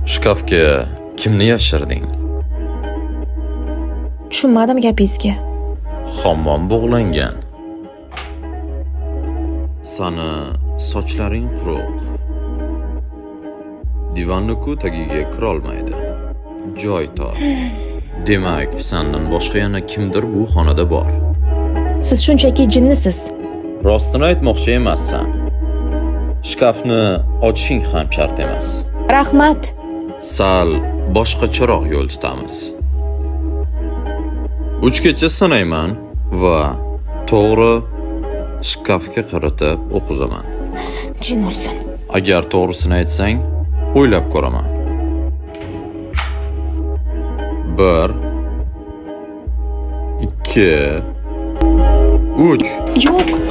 Shkafga kimni yashirding? Tushunmadim gapingizga. Hammom bug'langan. Sani sochlaring quruq. Divanni-ku tagiga kirolmaydi. Joy tor. Demak, sandan boshqa yana kimdir bu xonada bor. Siz shunchaki jinnisiz. Rostini aytmoqchi emassan. Shkafni ochishing ham shart emas. Rahmat. Sal boshqacharoq yo'l tutamiz. Uchgacha sanayman va to'g'ri shkafga qaratib o'qizaman. Jin ursin. Agar to'g'risini aytsang, o'ylab ko'raman. 1 2 3. Yo'q.